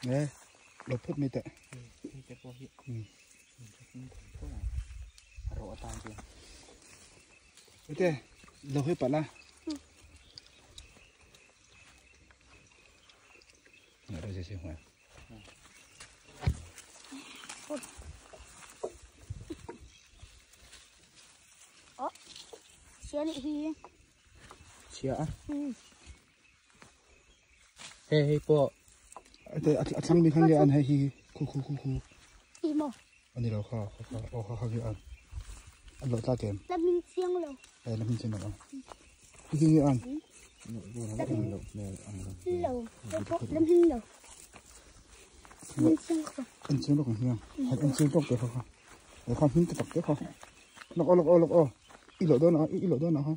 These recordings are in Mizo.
Đấy, lột phút mi tệ. Ok, lột hết bật la. Ở đây sẽ hoài. Chia á. Hey hey po. Thế thằng mình khăn cái ăn hay hi khu khu khu khu. Hi mò. Anh đi đâu kha kha kha kha kha cái ăn. Anh lột ra kèm. Làm mình chiên rồi. Đây làm mình chiên rồi. Hi hi ăn. Lẩu, làm hình lẩu. Mình chiên rồi. Anh chiên rồi còn anh chiên rồi kìa kha. Để kha hình cái tập cái kha. Lọc ô lọc ô lọc ô. Ít lột đó nó, ít lột đó nó ha.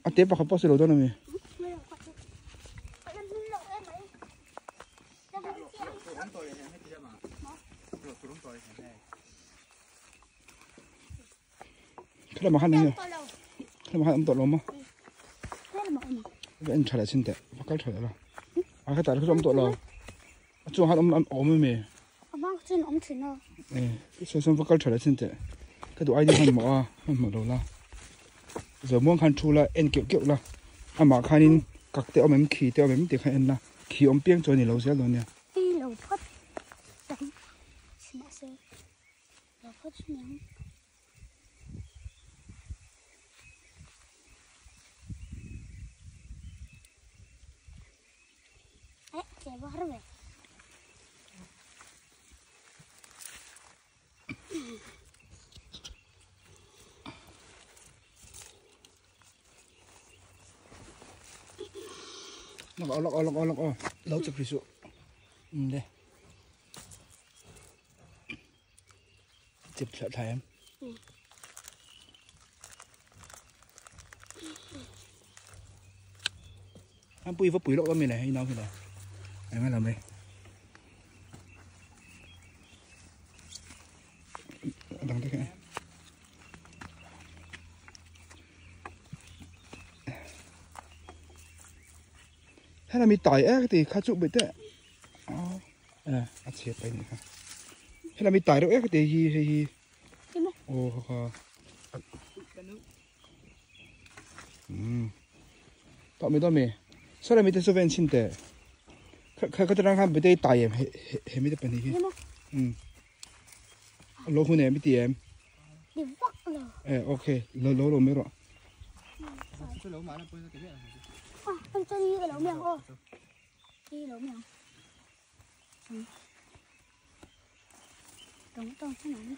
À tiếp vào không bao giờ đó nè. Cái là mà hắn này, cái là mà hắn ông tội lắm mà. Anh trả lại xin tệ, bắt cái trả lại là. À cái trả lại cái ông tội lắm. Chúng hắn ông ông mày. Ông xin ông xin nó. Ê, xong bắt cái trả lại xin tệ. Cái đồ ai đi hắn mà, hắn mà đâu là. Giờ muốn khăn chu là en kiểu kiểu là, à mà khăn in các tiêu mềm khí tiêu mềm thì khăn en là khí ông biếng cho nên lâu sẽ luôn nha. Đi lâu phất, xin sẽ lâu phất nhé. Ê, chạy vào rồi. Lọc lọc lọc lọc lọc lâu chụp ví dụ, đây, chụp lại thầy em, anh bùi vấp bùi lọc mình này hay nào thế này, em làm đây, đằng thế này. Thế là mình tỏi ấy thì khá trụ bị thế, à, ăn xếp đây này ha. Thế là mình tỏi đâu ấy thì hi hi hi, ô ha, tỏi mình tỏi mình, sau này mình sẽ về xin tệ, cái cái cái đang bị đây tỏi em, hệ hệ mình được bên này, lô hôn em bị tiệm, ê ok, lô lô lô mấy rồi. À, con cho đi cái lẩu miệng ô. Đi lẩu miệng. Đúng tôi thế này.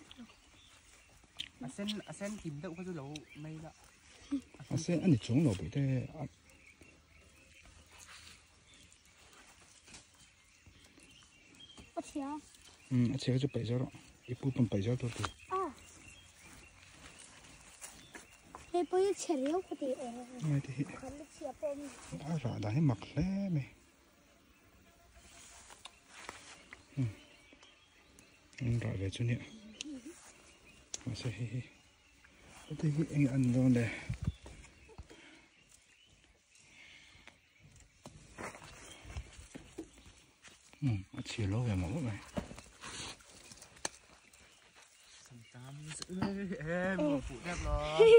À sen tìm đâu có lẩu mây đó. À sen ăn được chúng lẩu bị thế. Có chè. Ừ, chè cái bảy giờ rồi, ít bút bằng 7 giờ thôi. À. Đây bây giờ chè riêu có thể. Này thì. À rạ đã mặc lẽ mày. Rạ về chỗ này. Mà sẽ hi hi. Thế thì anh ăn luôn đây. Chỉ lâu về mẫu này. Em phụ đẹp rồi.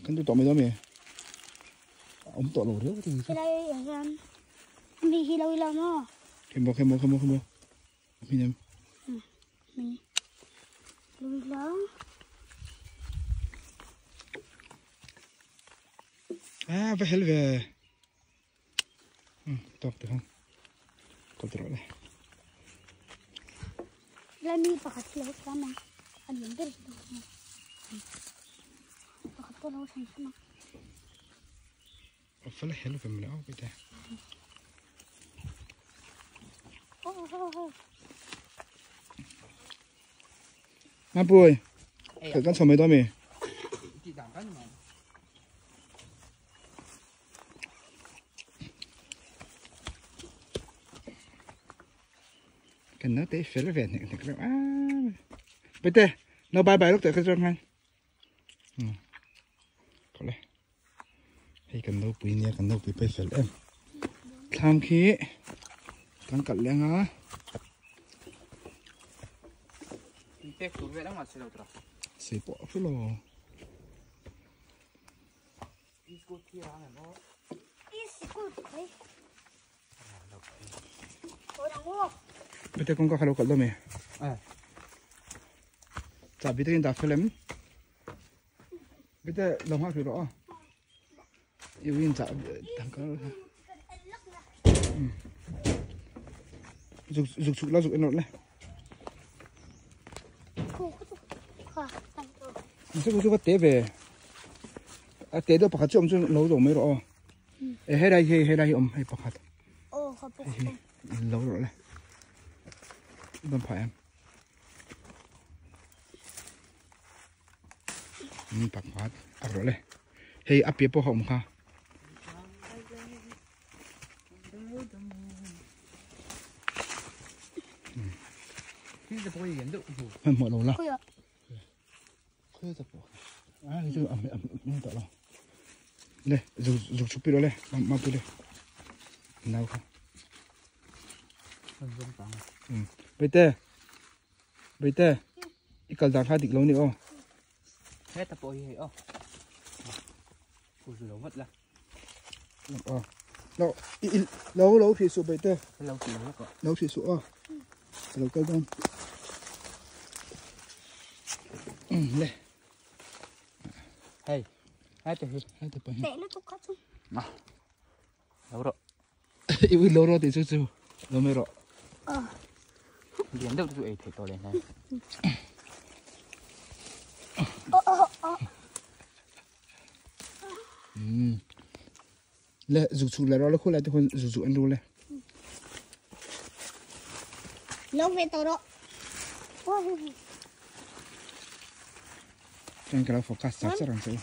Cái tôi tỏi mày, ông tỏi lẩu đấy thì. Cái đây ở mình khi đâu làm á. Thêm bò, thêm bò, thêm bò, thêm bò. Mình em. Mình lùi lắm. À, phải helvede. Tốt được không? Có được rồi. Let me bắt lâu lắm mà, anh nhìn biết được. Bắt lâu thành sao mà. Phải helvede mình áo cái này. Má bùi, cái con sò mấy đó mày. Kan naute hi fel ve hnek hnek reuh a. Bete, no bye bye lawk teh ka chuan khan. Hmm. Khawle. Hei kan nopui nia kan nopui pawh hi fel em. Thlam khi kan kalh leng a. Pek tur vel ang a silo tra. Sei pawh a hru lo. Bete kawngka kha lo kalh dawn e. Chahbi takin dah fel em. Bete lo nghak hrih rawh aw. I uin chah thangka zuk zuk chuk la zuk en rawh le. Zuk zuk a te ve. A te deuh pakhat chu awm chu lo zawh mai rawh aw. E helai hi helai hi awm hei pakhat. Hei lo rawh le. Ban phah em. Pakhat a rawh le. Hei a piah pawh a awm kha. Hmanhmawh lo la. A chu a hming tawh lo. Le zuk zuk chuk pi rawh le ma pui le. Nau kha. Beite Beite i kal dan kha dik lo ni aw. Heta pawh hi hei aw. Ku zu lo ngat la. Aw. Lo i lo lo hrih suh Beite. Lo ti lo ka. Lo hrih suh aw. Lo kal dawn. Le. Hei. Hei te hi. Hei te pawh hi. Teh lutuk kha chu. Ma. Lo rawh. I ui lo rawh tih chu chu lo mai rawh. Lian deuh chu ei theih tawh leh hnai. Le zuk chhuk le rawh le khu lai te khuan zuk zuk an ru le. Lo ve tawh rawh. Chuan ka lo focus char char ang che u.